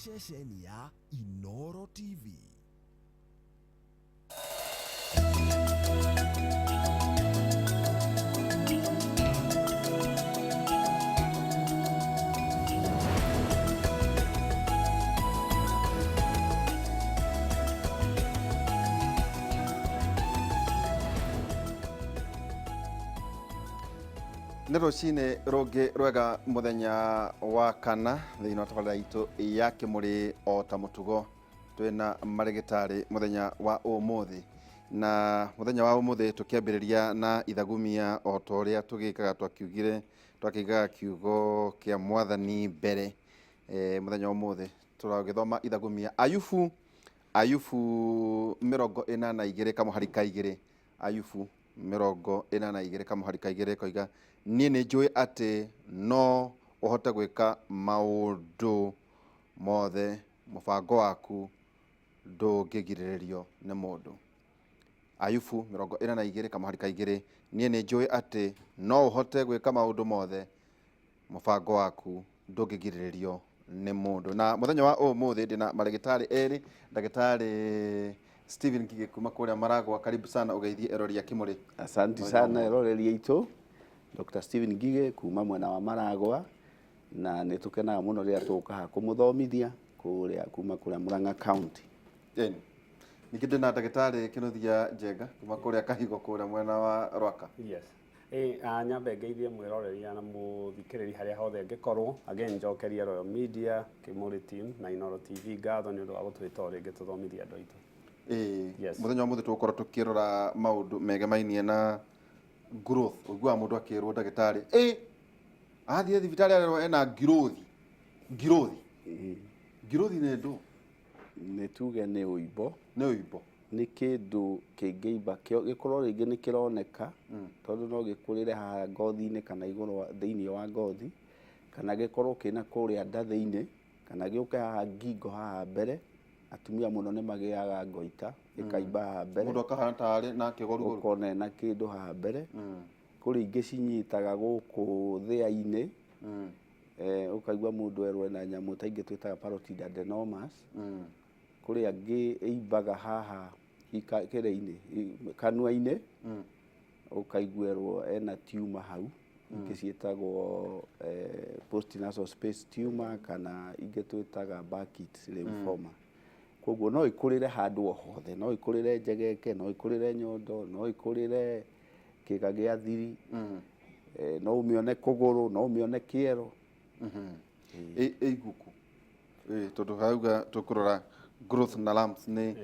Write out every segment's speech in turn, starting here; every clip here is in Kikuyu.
Ceceni ya Inoro TV. Nĩ rũcinĩ rũngĩ rwega mũthenya wa kana thĩinĩ wa tabarĩra itũ ya Kĩmũrĩ. O ta mũtugo twĩna marĩgĩtarĩ mũthenya wa ũmũthĩ, na mũthenya wa ũmũthĩ tũkĩambĩrĩria na ithagumia o ta ũrĩa tũgĩkaga. Twakiugire twakĩigaga kiugo kĩa mwathani mbere. Mũthenya wa ũmũthĩ tũragĩthoma ithagumia Ayubu, Ayubu 42 kamũhari ka 2. Ayubu 42 kamũhari ka 2 koiga, niĩ nĩ njũĩ atĩ no ũhote gwĩka maũndũ mothe, mũbango waku ndũngĩgirĩrĩrio nĩ mũndũ. Ayubu 42 kamũhari ka 2, niĩ nĩ njũĩ atĩ no ũhote gwĩka maũndũ mothe, mũbango waku ndũngĩgirĩrĩrio nĩ mũndũ. Na mũthenya wa ũmũthĩ ndĩna marĩgĩtarĩ erĩ, ndagĩtarĩ Stephen Ngigĩ kuma kũrĩa Maragwa, karibu sana ũgeithie erori a Kĩmũrĩ. Asante sana eroreri aitũ. Dr. Stephen Ngigĩ kuma mwena wa Maragwa, na nĩ tũkenaga mũno rĩrĩa tũgũka haha kũmũthomithia kũrĩa kuma kũrĩa Murang'a County. Ĩni. Ningĩ ndĩna ndagĩtarĩ Kĩnuthia Njenga kuma kũrĩa Kahigo kũrĩa mwena wa Rwaka. Yes. Nyambe ngeithie mwĩroreria na mũthikĩrĩri harĩa hothe angĩkorwo. Again njokerie Royal Media, Kĩmũrĩ team na Inoro TV ngatho nĩ ũndũ wa gũtwĩta o rĩngĩ tũthomithie andũ aitũ. Ĩĩ. Yes. Mũthenya wa mũthĩ tũgũkorwo tũkĩrora maũndũ megemainie na growth. Ũiguaga mũndũ akĩrwo ndagĩtarĩ, ĩ athiĩ thibitarĩ arerwo ena growth. Growth. Growth nĩ ndũ? Nĩ tuge nĩ ũimbo. Nĩ ũimbo. Nĩ kĩndũ kĩngĩimba, gĩkorwo rĩngĩ nĩ kĩroneka, tondũ no gĩkũrĩre haha ngothi-inĩ kana igũrũ thĩinĩ wa ngothi, kana gĩkorwo kĩna kũrĩa nda thĩinĩ, kana gĩũke haha ngingo haha mbere. Atumia mũno nĩ magĩaga ngoita ĩkaimba haha mbere. Mũndũ akahana tarĩ na kĩgorugoru. Ũkona ena kĩndũ haha mbere. Kũrĩ ingĩ cinyitaga gũkũ thĩa-inĩ. Ũkaigua mũndũ erwo ena nyamũ ta ingĩ twĩtaga parotid adenomas. Kũrĩ angĩ ĩimbaga haha kĩrĩa-inĩ, kanua-inĩ, ũkaiguerwo ena tumor hau. Ingĩ ciĩtagwo postnasal space tumor, kana ingĩ twĩtaga Burkitt's lymphoma. Koguo no ĩkũrĩre handũ o hothe, no ĩkũrĩre njegeke, no ĩkũrĩre nyondo, no ĩkũrĩre kĩga gĩa thiri, no ũmĩone kũgũrũ, no ũmĩone kĩero. Ĩiguku. Tondũ hauga tũkũrora growth na lumps nĩ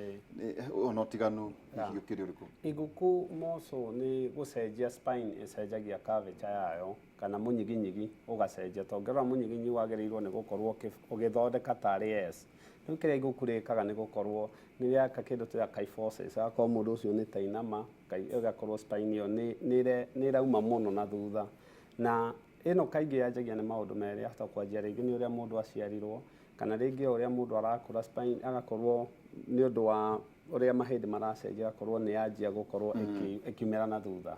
ona ũtiganu hihi ũkĩrĩ ũrĩkũ? Iguku moco nĩ gũcenjia spine ĩcenjagia curvature yayo, kana mũnyiginyigi ũgacenjia. Tondũ ũngĩrora mũnyiginyi wagĩrĩirwo nĩ gũkorwo ũgĩthondeka tarĩ S. Rĩu kĩrĩa iguku rĩkaga nĩ gũkorwo nĩ rĩaka kĩndũ tũĩtaga kyphosis, agakorwo mũndũ ũcio nĩ ta inama, ĩgakorwo spine ĩyo nĩ ĩrauma mũno na thutha. Na ĩno kaingĩ yanjagia nĩ maũndũ merĩ, yahota kwanjia rĩngĩ nĩ ũrĩa mũndũ aciarirwo, kana rĩngĩ o ũrĩa mũndũ arakũra spine agakorwo nĩ ũndũ wa ũrĩa mahĩndĩ maracenjia, agakorwo nĩ yanjia gũkorwo ĩkiumĩra na thutha.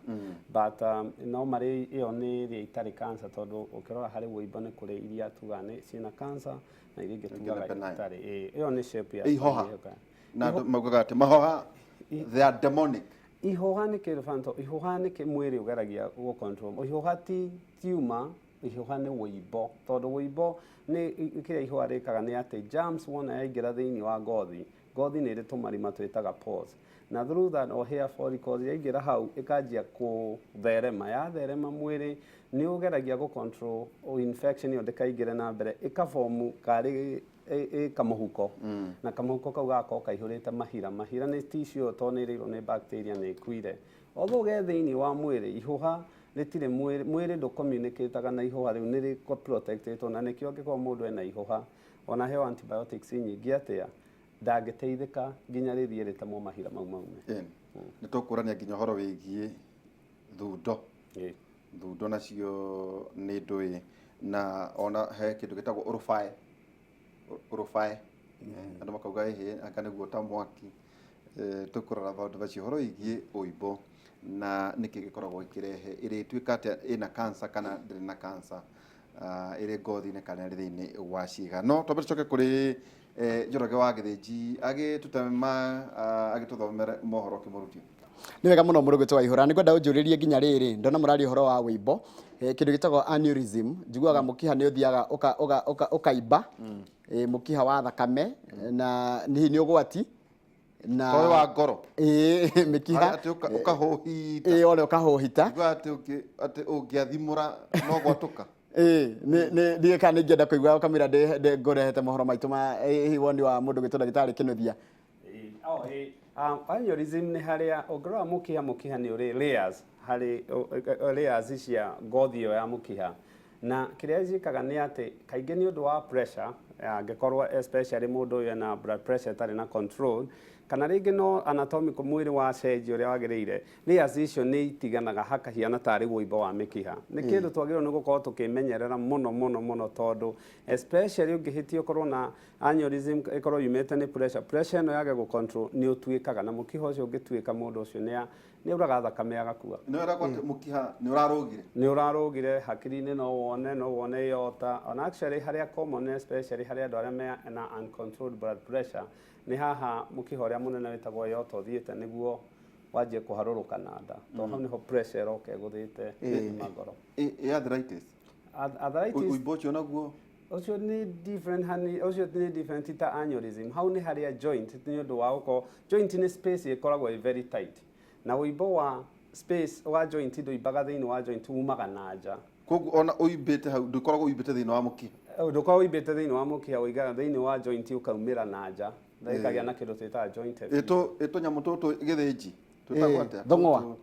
But no marĩ ĩyo nĩ ĩrĩa ĩtarĩ cancer, tondũ ũkĩrora harĩ wũimbo nĩ kũrĩ iria tugaga nĩ ciĩna cancer na iria ingĩ tugaga itarĩ. Ĩyo nĩ shape ya Ihoha. spine ĩyo. Na andũ maugaga atĩ mahoha they are demonic. Ihoha nĩ kĩndũ fanto, ihoha nĩ mwĩrĩ ũgeragia gũ control. Ihoha ti tumor, ihoha nĩ wũimbo, tondũ wũimbo nĩ kĩrĩa ihoha rĩkaga nĩ atĩ germs wona yaingĩra thĩinĩ wa ngothi, ngothi nĩ ĩrĩ tũmarima twĩtaga pores, na through that or hair follicles yaingĩra hau ĩkanjia kũtherema. Yatherema mwĩrĩ nĩ ũgeragia gũ control infection ĩyo ndĩkaingĩre na mbere, ĩkabomu karĩ ĩ kamũhuko, na kamũhuko kau gagakorwo kaihũrĩte mahira. Mahira nĩ tissue tondũ nĩ ĩrĩirwo nĩ bacteria nĩ ĩkuire. Although ge thĩinĩ wa mwĩrĩ, ihũha rĩtirĩ mwĩrĩ, mwĩrĩ ndũcommunicataga na ihũha rĩu, nĩ rĩ protectĩtwo, na nĩkĩo angĩkorwo mũndũ ena ihũha ona heo antibiotics nyingĩ atĩa ndangĩteithĩka nginya rĩthiĩ rĩtemwo mahira mau maume. Ĩni. Nĩ tũkũrania nginya ũhoro wĩgiĩ thundo. Thundo nacio nĩ ndũĩ, na ona he kĩndũ gĩtagwo ũrũbae. Ũrũbae. Andũ makauga ĩhĩ anga nĩguo ta mwaki. Tũkũrora maũndũ macio ũhoro wĩgiĩ ũimbo na nĩkĩ gĩkoragwo gĩkĩrehe, ĩrĩtuĩka atĩa ĩna cancer kana ndĩrĩ na cancer. Ĩrĩ ngothi-inĩ kana ĩrĩ thĩinĩ wa ciĩga. No twambe tũcoke kũrĩ Njoroge wa Gĩthĩnji agĩtũtema, agĩtũthomere mohoro kĩmũrutio. Nĩ wega mũno mũrũgĩtwo wa ihũra. Nĩ ngwenda ũnjũrĩrie nginya rĩrĩ ndona mũraria ũhoro wa wĩimbo, kĩndũ gĩtagwo aneurysm. Njiguaga mũkiha nĩ ũthiaga ũkaimba, mũkiha wa thakame, na hihi nĩ ũgwati na Toĩ wa ngoro. Ĩĩ, mĩkiha. Atĩ ũkahũhita. Ĩĩ, ole ũkahũhita. Njiguaga atĩ ũngĩathimũra no gwatũka. Ĩĩ, nĩ ndiũĩ kana nĩ ingĩenda kũigua kamũira ndĩ ngũrehete mohoro maitũ ma hihi woni wa mũndũ gwĩtwo ndagĩtarĩ Kĩnuthia. Oh, ĩĩ. Aneurysm nĩ harĩa ũngĩrora mũkiha, mũkiha nĩ ũrĩ layers, harĩ layers cia ngothi ĩyo ya mũkiha, na kĩrĩa ciĩkaga nĩ atĩ kaingĩ nĩ ũndũ wa pressure, angĩkorwo especially mũndũ ũyũ ena blood pressure ĩtarĩ na control, kana rĩngĩ no anatomical mwĩrĩ wa cenjia ũrĩa wagĩrĩire, layers icio nĩ itiganaga hakahiana tarĩ wũimbo wa mĩkiha. Nĩ kĩndũ twagĩrĩirwo nĩ gũkorwo tũkĩmenyerera mũno mũno mũno, tondũ especially ũngĩhĩtia ũkorwo na aneurysm ĩkorwo yumĩte nĩ pressure, pressure ĩno yage gũ control nĩ ũtuĩkaga na mũkiha ũcio ũngĩtuĩka mũndũ ũcio nĩ auraga thakame agakua. Nĩ weragwo atĩ mũkiha nĩ ũrarũgire. Nĩ ũrarũgire hakiri-inĩ, no wone yota ona actually harĩa common, especially harĩ andũ arĩa me na uncontrolled blood pressure, nĩ haha mũkiha ũrĩa mũnene wĩtagwo yota ũthiĩte nĩguo wanjie kũharũrũka na nda, tondũ hau nĩho pressure ĩroka ĩgũthĩte magoro. Ĩ arthritis? Arthritis. Ũimbo ũcio naguo? Ũcio nĩ different hani, ũcio nĩ different ta aneurysm. Hau nĩ harĩa joint, nĩ ũndũ wa gũkorwo joint nĩ space ĩkoragwo ĩ very tight, na ũimbo wa space wa joint ndũimbaga thĩinĩ wa joint, umaga na nja. Koguo ona ũimbĩte hau ndũkoragwo ũimbĩte thĩinĩ wa mũkiha? Ndũkoragwo ũimbĩte thĩinĩ wa mũkiha, ũigaga thĩinĩ wa joint ũkaumĩra na nja na ĩkagĩa na kĩndũ twĩtaga joint effusion. Ĩtũ nyamũ tũtũ gĩthĩnji twĩtagwo atĩa? Thũng'wa.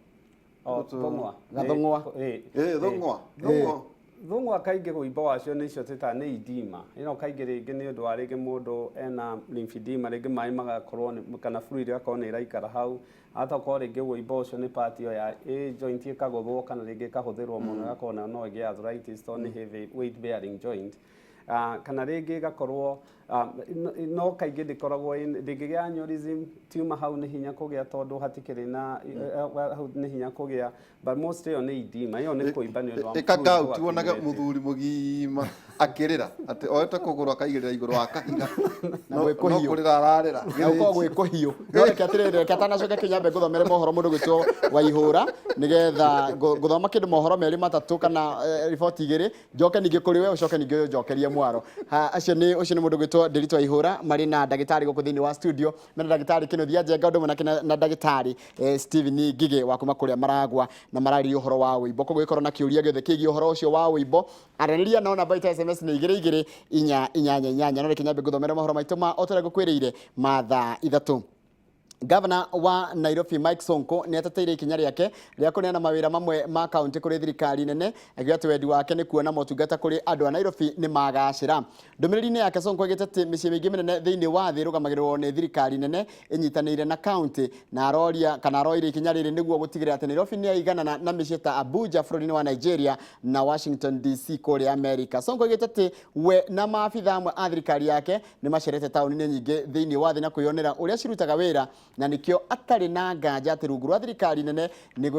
O, thũng'wa. Gathũng'wa. Ĩ thũng'wa, thũng'wa. Thũng'wa kaingĩ wũimbo wacio nĩ icio twĩtaga nĩ edema. Ĩno kaingĩ rĩngĩ nĩ ũndũ wa rĩngĩ mũndũ ena lymphedema, rĩngĩ maĩ magakorwo kana fluid ĩgakorwo nĩ ĩraikara hau, hatakorwo rĩngĩ wũimbo ũcio nĩ part ĩyo ya ĩ joint ĩkagũthwo kana rĩngĩ ĩkahũthĩrwo mũno, ĩgakorwo nayo no ĩgĩe arthritis tondũ nĩ heavy weight bearing joint. Kana rĩngĩ ĩgakorwo no kaingĩ ndĩkoragwo ndĩngĩgĩa aneurysm tumor hau nĩ hinya kũgĩa, tondũ hatikĩrĩ na hau nĩ hinya kũgĩa, but most ĩyo nĩ edema, ĩyo nĩ kũimba nĩ ũndũ wa ĩka fluid gout wonage accumulated. Mũthuri mũgima akĩrĩra atĩ oete kũgũrũ akaigĩrĩra igũrũ wa kahiga, Na no gwĩ kũhiũ. no kũrĩra ararĩra. Na gũkorwo gwĩ kũhiũ. No reke atĩrĩrĩ, reke atanacoka kĩnyambe ngũthomere mohoro mũndũ gwĩtwo Waihũra, nĩgetha ngũthoma kĩndũ mohoro merĩ matatũ kana riboti igĩrĩ, njoke ningĩ kũrĩ we, ũcoke ningĩ ũnjokerie mwaro. Ha, acio nĩ ũcio nĩ mũndũ gwĩtwo Ndĩritũ Waihũra marĩ na ndagĩtarĩ gũkũ thĩinĩ wa studio, mena ndagĩtarĩ Kĩnuthia Njenga ũndũ ũmwe na ndagĩtarĩ Stephen Ngigĩ wa kuma kũrĩa Maragwa, na mararĩria ũhoro wa wũimbo. Koguo gĩkorwo na kĩũria gĩothe kĩgiĩ ũhoro ũcio wa wũimbo, aranĩria no namba itũ ya SMS nĩ 22488. No reke nyambe ngũthomere mohoro maitũ ma o ta ũrĩa ngũkwĩrĩire ma thaa 3. Gavana wa Nairobi Mike Sonko nĩ ateteire ikinya rĩake rĩa kũneana mawĩra mamwe ma kaunti kũrĩ thirikari nene, akiuga atĩ wendi wake nĩ kuona motungata kũrĩ andũ a Nairobi nĩ magacĩra. Ndũmĩrĩri-inĩ yake, Sonko augĩte atĩ mĩciĩ mĩingĩ mĩnene thĩinĩ wa thĩ ĩrũgamagĩrĩrwo nĩ thirikari nene ĩnyitanĩire na kaunti, na aroria kana aroire ikinya rĩrĩ nĩguo gũtigĩrĩra atĩ Nairobi nĩ yaiganana na mĩciĩ ta Abuja bũrũri-inĩ wa Nigeria na Washington DC kũrĩa America. Sonko augĩte atĩ we na maabitha amwe a thirikari yake nĩ macerete taũni-inĩ nyingĩ thĩinĩ wa thĩ na kwĩyonera ũrĩa cirutaga wĩra, na nĩkĩo atarĩ na nganja atĩ rungu rwa thirikari nene nĩ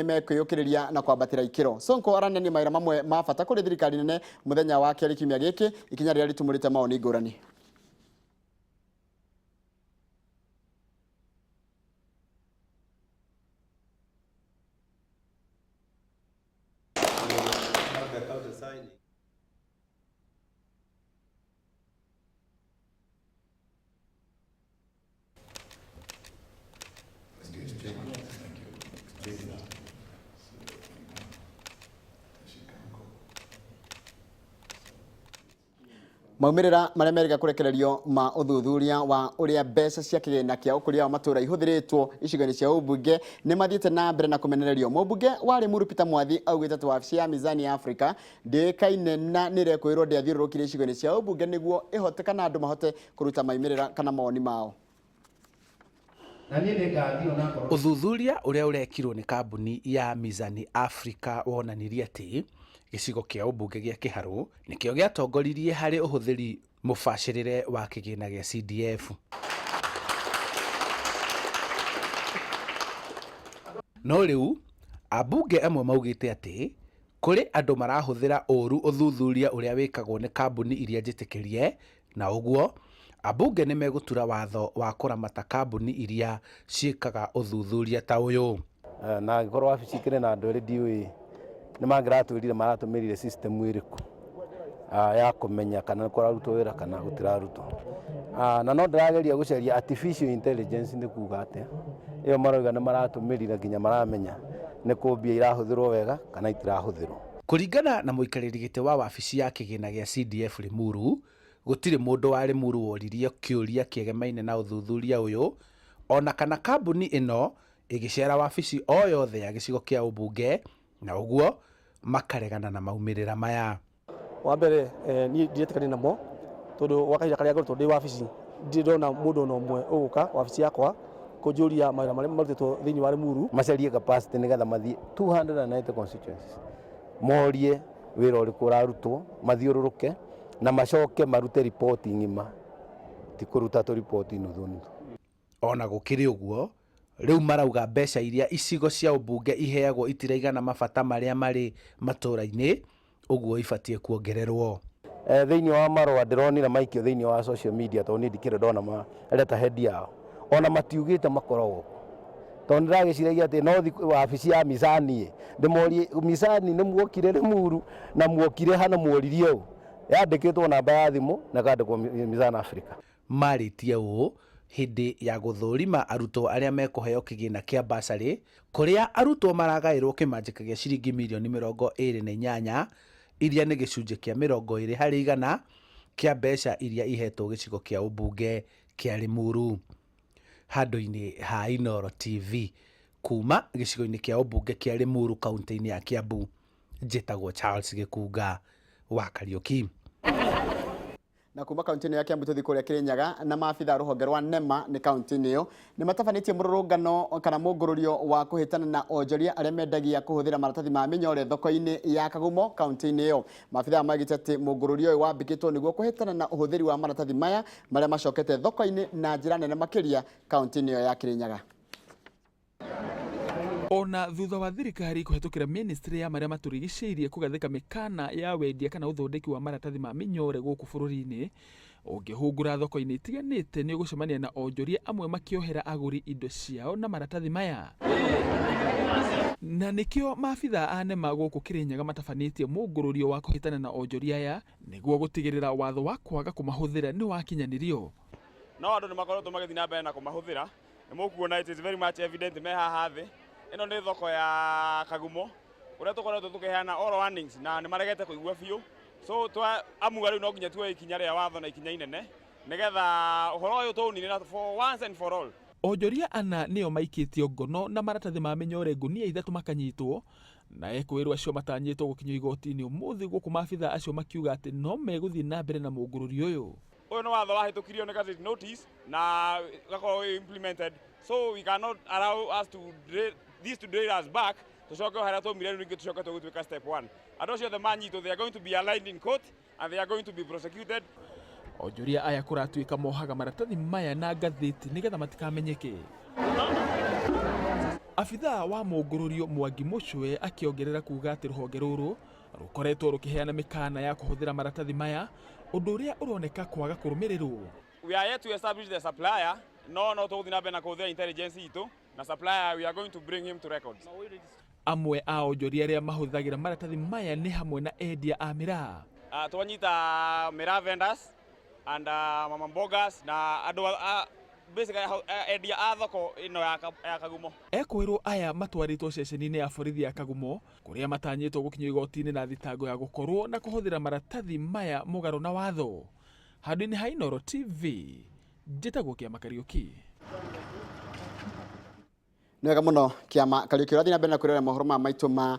mekwĩyũkĩrĩria na kwambatĩra ikĩro. Sonko aranenia mawĩra mamwe ma bata kũrĩ thirikari nene mũthenya wa kerĩ kiumia gĩkĩ, ikinya rĩrĩa rĩtumũrĩte mawoni ngũrani. Have the county signing. Maumĩrĩra marĩa merĩga kũrekererio ma ũthuthuria wa ũrĩa mbeca cia kĩgĩna kĩa ũkũria wa matũũra ihũthĩrĩtwo icigo-inĩ cia ũmbunge nĩ mathiĩte na mbere na kũmenererio. Mũmbunge wa Limuru Peter Mwathi augĩte atĩ wabici ya Mizani ya Africa ndĩũĩkaine na nĩ ĩrekwĩrwo ndĩathiũrũrũkire icigo-inĩ cia ũmbunge nĩguo ĩhote kana andũ mahote kũruta maumĩrĩra kana mawoni mao. Na niĩ nĩ ngathiĩ onakorwo Ũthuthuria ũrĩa ũrekirwo nĩ kambuni ya Mizani Africa wonanirie atĩ gĩcigo kĩa ũmbunge gĩa Kĩharũ nĩkĩo gĩatongoririe harĩ ũhũthĩri mũbacĩrĩre wa kĩgĩna gĩa CDF. No rĩu ambunge amwe maugĩte atĩ Kũrĩ andũ marahũthĩra ũũru ũthuthuria ũrĩa wĩkagwo nĩ kambuni iria njĩtĩkĩrie na ũguo ambunge nĩ megũtura watho wa kũramata kambuni iria ciĩkaga ũthuthuria ta ũyũ. Na angĩkorwo wabici ikĩrĩ na andũ erĩ, ndiũĩ nĩ mangĩratwĩrire maratũmĩrire system ĩrĩkũ ya kũmenya kana nĩ kũrarutwo wĩra kana gũtirarutwo. Na no ndĩrageria gũcaria artificial intelligence nĩ kuga atĩa ĩyo marauga nĩ maratũmĩrire nginya maramenya nĩ kũ mbia irahũthĩrwo wega kana itirahũthĩrwo. Kũringana na mũikarĩri gĩtĩ wa wabici ya kĩgĩna gĩa CDF Limuru, gũtirĩ mũndũ wa Limuru woririe kĩũria kĩegemaine na ũthuthuria ũyũ ona kana kambuni ĩno ĩgĩcera wabici o yothe ya gĩcigo kĩa ũmbunge, na ũguo makaregana na maumĩrĩra maya. Wa mbere, niĩ ndiretĩkania namo tondũ gwa kahinda karĩa ngoretwo ndĩ wabici, ndirĩ ndona mũndũ ona ũmwe ũgũka wabici yakwa kũnjũria mawĩra marĩa marutĩtwo thĩinĩ wa Limuru. Macarie capacity nĩgetha mathiĩ 290 constituencies, morie wĩra ũrĩkũ ũrarutwo, mathiũrũrũke na macoke marute riboti ng'ima, ti kũruta tũriboti nuthu nuthu. Ona gũkĩrĩ ũguo, rĩu marauga mbeca iria icigo cia ũmbunge iheagwo itiraigana mabata marĩa marĩ matũra-inĩ, ũguo ibatiĩ kuongererwo. Thĩinĩ wa marũa ndĩronire maikio thĩinĩ wa social media, tondũ niĩ ndikĩrĩ ndona ma letterhead yao, ona matiugĩte makoragwo kuo, tondũ ndĩragĩciragia atĩ no thiĩ wabici ya Mizani ndĩmorie, Mizani, nĩ muokire Limuru na muokire hana muoririe ũũ? Yandĩkĩtwo namba ya thimũ na ĩkandĩkwo Mizani Africa. Marĩtie ũũ hĩndĩ ya gũthũrima arutwo arĩa mekũheo kĩgĩna kĩa basarĩ, kũrĩa arutwo maragaĩrwo kĩmanjĩka gĩa ciringi mirioni 28, iria nĩ gĩcunjĩ kĩa 20% kĩa mbeca iria ihetwo gĩcigo kĩa ũmbunge kĩa Limuru. Handũ-inĩ ha Inooro TV, kuma gĩcigo-inĩ kĩa ũmbunge kĩa Limuru, kaunti-inĩ ya Kiambu, njĩtagwo Charles Gĩkunga wa Kariũki. Na kuma kaunti-inĩ ya Kiambu tũthiĩ kũrĩa Kĩrĩnyaga, na maabitha a rũhonge rwa NEMA nĩ kaunti-inĩ ĩyo nĩ matabanĩtie mũrũrũngano kana mũngũrũrio wa kũhĩtana na onjoria arĩa mendagia kũhũthĩra maratathi ma mĩnyore thoko-inĩ ya Kagumo kaunti-inĩ ĩyo. Maabitha aya maugĩte atĩ mũngũrũrio ũyũ wambĩkĩtwo nĩguo kũhĩtana na ũhũthĩri wa maratathi maya marĩa macokete thoko-inĩ na njĩra nene makĩria kaunti-inĩ ĩyo ya Kĩrĩnyaga. Ona thutha wa thirikari kũhetũkĩra ministry ya marĩa matũrigicĩirie kũgathĩka mĩkana ya wendia kana ũthondeki wa maratathi ma mĩnyore gũkũ bũrũri-inĩ, ũngĩhungura thoko-inĩ itiganĩte nĩ ũgũcemania na onjoria amwe makĩohera agũri indo ciao na maratathi maya, na nĩkĩo maabitha a NEMA gũkũ Kĩrĩnyaga matabanĩtie mũngũrũrio wa kũhĩtana na onjoria aya nĩguo gũtigĩrĩra watho wa kwaga kũmahũthĩra nĩ wakinyanĩrio. No andũ nĩ makoretwo magĩthiĩ na mbere na kũmahũthĩra. Nĩ mũkuona, it is very much evident me haha thĩ. Ĩno nĩ thoko ya Kagumo kũrĩa tũkoretwo tũkĩheana all warnings na nĩ maregete kũigua biũ, so twa amua rĩu no nginya tuoe ikinya rĩa watho na ikinya inene nĩgetha ũhoro ũyũ tũũnine na for once and for all. Onjoria ana nĩo maikĩtio ngono na maratathi ma mĩnyore ngunia 3 makanyitwo, na ekwĩrwo acio matanyĩtwo gũkinyio igoti-inĩ ũmũthĩ, gũkũ maabitha acio makiuga atĩ no megũthiĩ na mbere na mũngũrũrio ũyũ. Ũyũ nĩ watho wahĩtũkirio nĩ gazette notice na ũgakorwo wĩ implemented, so we cannot allow us to this to derail us back, tũcoke o harĩa twaumire. Rĩu rĩngĩ tũcoke tũgũtuĩka step one. Andũ acio othe manyitwo, they are going to be aligned in court and they are going to be prosecuted. Onjoria aya kũratuĩka mohaga maratathi maya na ngathĩti nĩgetha matikamenyeke. Abithaa wa mũngũrũrio Mwangi Mũcwe akĩongerera kuga atĩ rũhonge rũrũ rũkoretwo rũkĩheana mĩkana ya kũhũthĩra maratathi maya, ũndũ ũrĩa ũroneka kwaga kũrũmĩrĩrwo. We are yet to establish the supplier. No tũgũthiĩ na mbere na kũhũthĩra intelligence itũ na supplier, we are going to bring him to records. Amwe a onjoria arĩa mahũthagĩra maratathi maya nĩ hamwe na endia a mĩraa. Twanyita miraa vendors and mama mbogas na andũ basically endia a thoko ĩno ya Kagumo. Ekwĩrwo aya matwarĩtwo ceceni-inĩ ya borithi ya Kagumo kũrĩa matanyĩtwo gũkinyio igoti-inĩ na thitango ya gũkorwo na kũhũthĩra maratathi maya mũgarũ na watho. Handũ-inĩ ha Inooro TV, njĩtagwo Kĩama Kariũki. Nĩ wega mũno, Kĩama Kariũki. Ũrathiĩ na mbere na kwĩrorera mohoro ma maitũ ma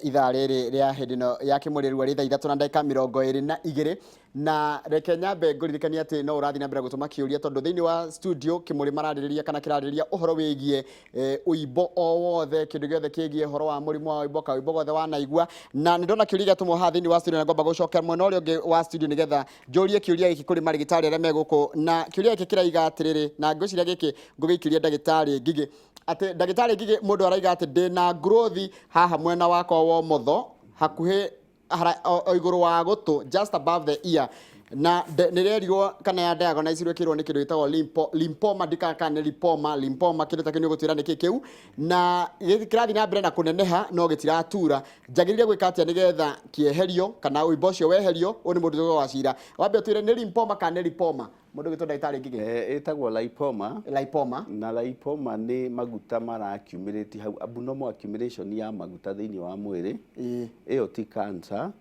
ithaa rĩrĩ rĩa hĩndĩ ĩno ya kĩmũrĩru arĩ thaa 3:22, na reke nyambe ngũririkanie atĩ no ũrathiĩ na mbere gũtũma kĩũria, tondũ thĩinĩ wa studio kĩmũrĩ mararĩrĩria kana kĩrarĩrĩria ũhoro wĩgiĩ ũimbo o wothe, kĩndũ gĩothe kĩgiĩ ũhoro wa mũrimũ wa ũimbo, kaũimbo gothe wanaigua. Na nĩ ndona kĩũria gĩatũmwo haha thĩinĩ wa studio, na ngomba gũcoka mwena ũrĩa ũngĩ wa studio nĩgetha njũrie kĩũria gĩkĩ kũrĩ marĩgĩtarĩ arĩa me gũkũ. Na kĩũria gĩkĩ kĩraiga atĩrĩrĩ, na ngwĩciria gĩkĩ ngũgĩikĩria ndagĩtarĩ Ngigĩ, atĩ ndagĩtarĩ Ngigĩ, mũndũ araiga atĩ ndĩna growth haha mwena wakwa wa ũmotho. Hakuhĩ o igũrũ wa gũtũ, just above the ear, na nĩ rerirwo kana ya diagnosirwo ĩkĩrwo nĩ kĩndũ gĩtagwo lymphoma, ndikana kana nĩ lipoma, lymphoma, kĩndũ ta kĩu. Nĩ ũgũtwĩra nĩkĩ kĩu na kĩrathiĩ na mbere na kũneneha no gĩtiratura. Njagĩrĩire gwĩka atĩa nĩgetha kĩeherio kana ũimbo ũcio weherio? Ũyũ nĩ mũndũ wĩtagwo Wacira. Wambe ũtwĩre nĩ lymphoma kana nĩ lipoma, mũndũ ũgĩtwo ndagĩtarĩ Ngigĩ. Ĩtagwo lipoma. Lipoma. Na lipoma nĩ maguta mara-accumulate hau, abnormal accumulation ya maguta thĩinĩ wa mwĩrĩ. Ĩyo ti cancer,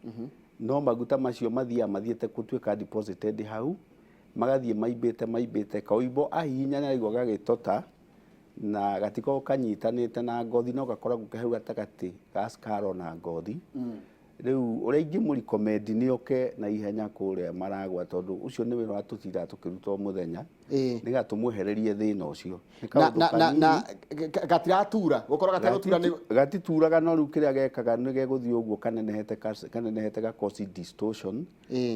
no maguta macio mathiaga mathiĩte gũtuĩka deposited hau, magathiĩ maimbĩte maimbĩte. Kaũimbo ahihinya nĩ araigua gagĩtota na gatikoragwo kanyitanĩte na ngothi, no gakoragwo ke hau gatagatĩ ga skull na ngothi. Rĩu ũrĩa ingĩmũ-recommend nĩ oke na ihenya kũrĩa Maragwa, tondũ ũcio nĩ wĩra wa tũtindaga tũkĩruta o mũthenya, nĩgetha tũmwehererie thĩna ũcio. Nĩ na kaũndũ na na na kanini. Gatiratura, gũkorwo gategũtura nĩ Gatituraga, no rĩu kĩrĩa gekaga nĩ gegũthiĩ ũguo kanenehete, kanenehete ga cause distortion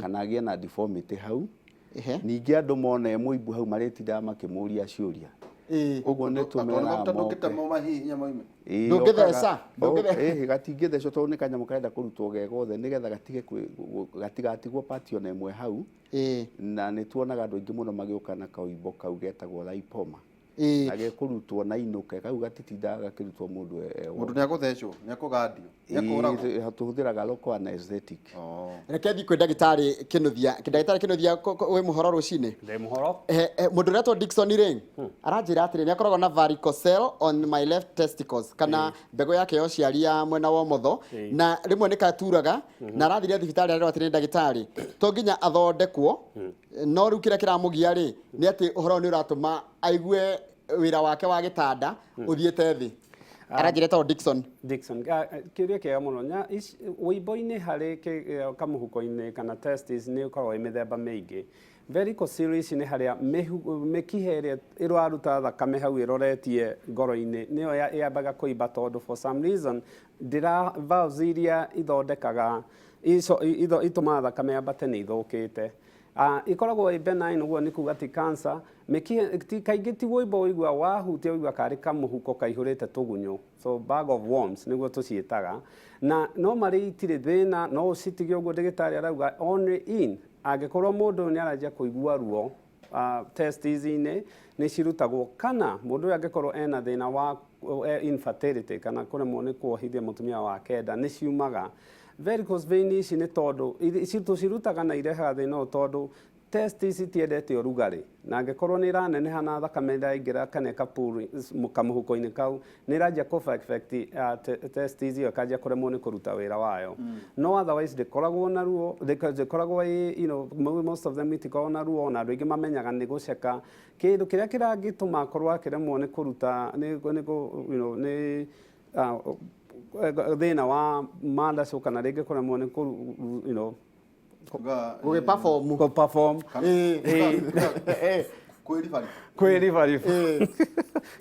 kana agĩe na deformity hau. Ningĩ andũ mona e mũimbu hau marĩtindaga makĩmũria ciũria. Ũguo nĩ tũmeraga moke. Ndũngĩtema mahihinya moime. Ndũngĩtheca, Gatingĩthecwo tondũ nĩ kanyamũ karenda kũrutwo ge gothe nĩgetha gatige gatigatigwo part ona ĩmwe hau. Na nĩ tuonaga andũ aingĩ mũno magĩũka na kaũimbo kau getagwo lipoma. Na gekũrutwo na inũke kau, gatitindaga gakĩrutwo mũndũ e Mũndũ nĩ agũthecwo, nĩ akũgandio, nĩ akũragwo? Tũhũthĩraga local anesthetic. Reke thiĩ kwĩ ndagĩtarĩ Kĩnuthia. Ndagĩtarĩ Kĩnuthia, wĩ mũhoro rũcinĩ? Ndĩ mũhoro. Mũndũ ũretwo Dickson rĩ, aranjĩra atĩrĩ, nĩ akoragwo na varicocele on my left testicles, kana mbegũ yake ya ũciari ya mwena wa ũmotho, na rĩmwe nĩ katuraga, na arathire thibitarĩ arerwo atĩrĩ, ndagĩtarĩ, to nginya athondekwo, no rĩu kĩrĩa kĩramũgia rĩ nĩ atĩ ũhoro ũyũ nĩ ũratũma aigue wĩra wake wa gĩtanda ũthiĩte thĩ. Aranjĩra etagwo Dickson. Dickson, kĩũria kĩega mũno. Wũimbo-inĩ harĩ kamũhuko-inĩ kana testis nĩ ũkoragwo wĩ mĩthemba mĩingĩ. Varicocele ici nĩ harĩa mĩkiha ĩrĩa ĩraruta thakame hau ĩroretie ngoro-inĩ nĩyo yambaga kũimba, tondũ for some reason ndĩra valves iria ithondekaga itũmaga thakame yambate nĩ ithũkĩte. Ikoragwo ĩ benign, ũguo nĩ kuga ti cancer. Mĩkiha ti kaingĩ ti wũimbo ũigua wahutia ũigua karĩ kamũhuko kaihũrĩte tũgunyũ, so bag of worms nĩguo tũciĩtaga, na no marĩ itirĩ thĩna, no ũcitige ũguo ndagĩtarĩ arauga, only in angĩkorwo mũndũ ũyũ nĩ aranjia kũigua ruo testis-inĩ, nĩ cirutagwo, kana mũndũ ũyũ angĩkorwo ena thĩna wa infertility kana kũremwo nĩ kuohithia mũtumia wake nda, nĩ ciumaga. Varicose vein ici nĩ tondũ tũcirutaga na irehaga thĩna ũyũ tondũ testis itiendete ũrugarĩ, na angĩkorwo nĩ ĩraneneha na thakame ĩraingĩra kana ĩkapuru kamũhuko-inĩ kau, nĩ ĩranjia kũ affect testis ĩyo, ĩkanjia kũremwo nĩ kũruta wĩra wayo. No otherwise ndĩkoragwo na ruo, ndĩkoragwo ĩ most of them itikoragwo na ruo, na andũ aingĩ mamenyaga nĩ gũceka. Kĩndũ kĩrĩa kĩrangĩtũma akorwo akĩremwo nĩ kũruta nĩ kũ- you know, nĩ thĩna wa mandacũ kana rĩngĩ kũremwo nĩ kũ gũgĩ perform. Kũ perform. Kwĩribari. Kwĩribariba.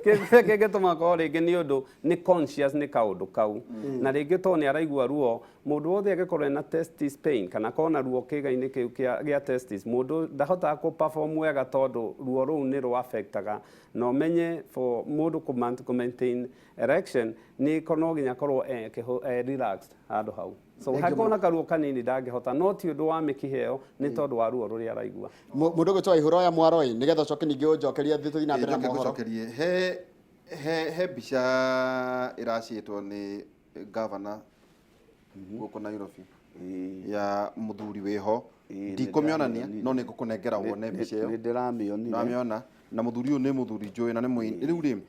Kĩrĩa kĩngĩtũma akorwo rĩngĩ nĩ ũndũ nĩ conscious nĩ kaũndũ kau, na rĩngĩ tondũ nĩ araigua ruo. Mũndũ wothe angĩkorwo ena testis pain kana akorwo na ruo kĩĩga-inĩ kĩu gĩa testis, mũndũ ndahotaga kũ perform wega tondũ ruo rũu nĩ rũ affectaga, na ũmenye for mũndũ kũ maintain erection nĩ no nginya akorwo e relaxed handũ hau. So Thank you hakorwo mũno. na karuo kanini ndangĩhota, no ti ũndũ wa mĩkiha ĩyo, nĩ tondũ wa ruo rũrĩa araigua. Mũndũ ũgwĩtwo Waihũra oya mwaroi nĩgetha ũcoke ningĩ ũnjokerie thĩ tũthiĩ na mbere na Njoke mohoro. ngũcokerie he mbica ĩraciĩtwo nĩ gavana gũkũ Nairobi ya mũthuri wĩho. Ndikũmĩonania, no nĩ ngũkũnengera wone mbica ĩyo. Nĩ ndĩramĩonire. Nĩwamĩona? Na mũthuri ũyũ nĩ mũthuri njũĩ na nĩ mũini. Rĩu rĩ,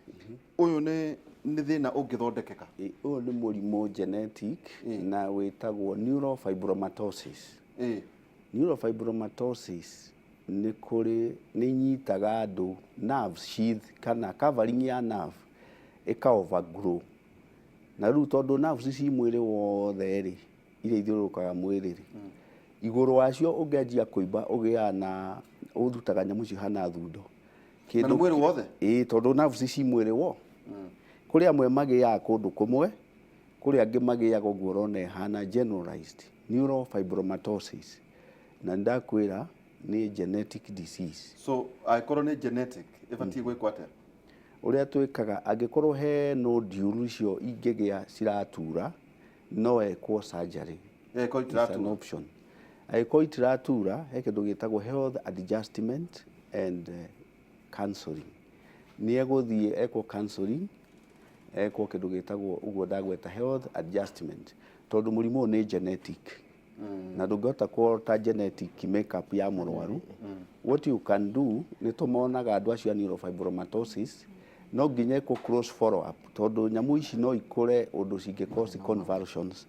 ũyũ nĩ thĩna ũngĩthondekeka? Ũyũ nĩ mũrimũ genetic na wĩtagwo neurofibromatosis. Neurofibromatosis nĩ kũrĩ nĩ inyitaga andũ nerve sheath kana covering ya nerve ĩka overgrow, na rĩu tondũ nerves ci mwĩrĩ wothe rĩ, iria ithiũrũrũkaga mwĩrĩ rĩ, igũrũ wacio ũngĩanjia kũimba ũgĩaga na ũrutaga nyamũ cihana thundo. Na nĩ mwĩrĩ wothe? Ĩĩ, tondũ nerves ci mwĩrĩ wo. Kũrĩ amwe magĩaga kũndũ kũmwe, kũrĩ angĩ magĩaga ũguo ũrona ĩhana generalized neurofibromatosis, na nĩndakwĩra nĩ genetic disease. So angĩkorwo nĩ genetic, ĩbatiĩ gwĩkwo atĩa? Ũrĩa twĩkaga, angĩkorwo he nodule icio ingĩgĩa ciratura, No ekwo surgery. Angĩkorwo It's an itiratura. option. Angĩkorwo itiratura, he kĩndũ gĩtagwo health adjustment and counseling. Nĩ egũthiĩ ekwo counseling, ekwo kĩndũ gĩtagwo ũguo ndagweta health adjustment, tondũ mũrimũ ũyũ nĩ genetic na ndũngĩhota kũhota genetic makeup ya mũrwaru. What you can do, nĩ tũmonaga andũ acio a neurofibromatosis no nginya ĩkwo close follow up, tondũ nyamũ ici no ikũre ũndũ cingĩ cause convulsions,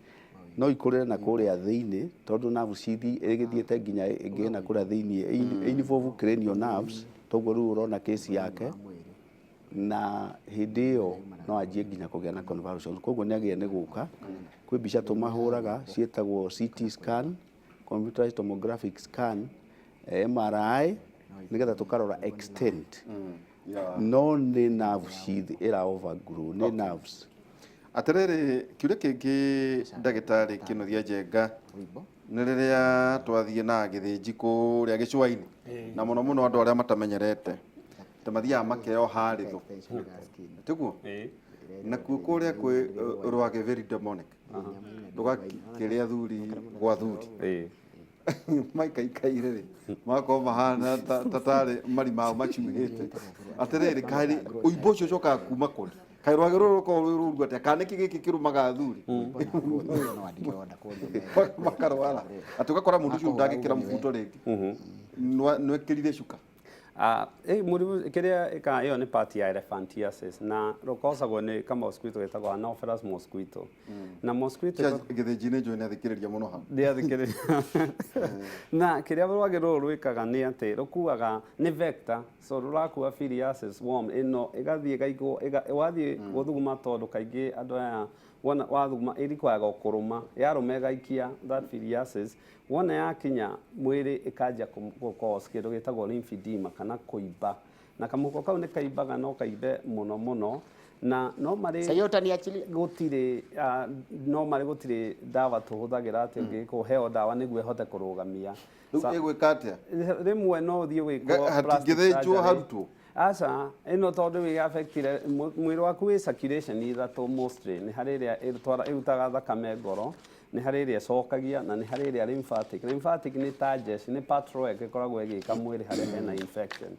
no ikũrĩre na kũrĩa thĩinĩ, tondũ nerve cithi ĩgĩthiĩte nginya ĩngĩ na kũrĩa thĩinĩ, involve cranial nerves. Toguo rĩu ũrona case yake na hĩndĩ ĩyo no anjie nginya kũgĩa na convulsions. Koguo nĩ agĩrĩire nĩ gũka kwĩ mbica tũmahũraga ciĩtagwo CT scan, computerized tomographic scan, MRI, nĩgetha tũkarora extent. No nĩ nerve sheath ĩra overgrow, nĩ nerves. Atĩrĩrĩ, kĩũria kĩngĩ, ndagĩtarĩ Kĩnuthia Njenga, nĩ rĩrĩa twathiĩ na gĩthĩnji kũrĩa gĩcũa-inĩ, na mũno mũno andũ arĩa matamenyerete te mathiaga makeoha rĩthũ, tiguo? Nakuo kũrĩa kwĩ rwagĩ, very demonic, rũgakĩrĩa thuri gwa thuri, maikaikaire rĩ, magakorwo mahana ta tarĩ marima macuhĩte. Atĩrĩrĩ, kaĩ ũimbo ũcio ũcokaga kuma kũrĩ? Kaĩ rwagĩ rũrũ rũkoragwo rwĩ rũru atĩa, kana nĩkĩ gĩkĩ kĩrũmaga athuri makarwara atĩ ũgakora mũndũ ũcio ndangĩkĩra mũbuto rĩngĩ, nwekĩrire cuka? Ah, mũrimũ kĩrĩa ĩka ĩyo nĩ part ya elephantiasis, na rũkosagwo nĩ kamosquito gĩtagwo Anopheles mosquito, na mosquito Gĩthĩnji-inĩ njũĩ nĩ athikĩrĩria mũno hau. Ndĩathikĩrĩria. Na kĩrĩa rwagĩ rũrũ rwĩkaga nĩ atĩ rũkuaga, nĩ vector, so rũrakua filariasis worm ĩno, ĩgathiĩ ĩgaigwo wathiĩ gũthuguma, tondũ kaingĩ andũ aya wona wathuguma ĩrikwaga kũrũma, yarũma ĩgaikia that filariasis. Wona yakinya mwĩrĩ ĩkanjia gũ cause kĩndũ gĩtagwo lymphedema kana kũimba, na kamũhuko kau nĩ kaimbaga, no kaimbe mũno mũno, na no marĩ Sasa utaniachilia. Gũtirĩ no marĩ gũtirĩ ndawa tũhũthagĩra atĩ ũngĩkwo heo ndawa nĩguo ĩhote kũrũgamia. Rĩu ĩgwĩka atĩa? Rĩmwe no ũthiĩ wĩkwo plastic Hatingĩthĩnjwo surgery. harutwo? Aca, ĩno tondũ wĩ affectire mwĩrĩ waku, wĩ circulation ithatũ mostly. Nĩ harĩ ĩrĩa ĩrutaga thakame ngoro, nĩ harĩ ĩrĩa ĩcokagia, na nĩ harĩ ĩrĩa lymphatic. Lymphatic nĩ ta njeci, nĩ patrol ĩkoragwo ĩgĩka mwĩrĩ harĩa hena infection,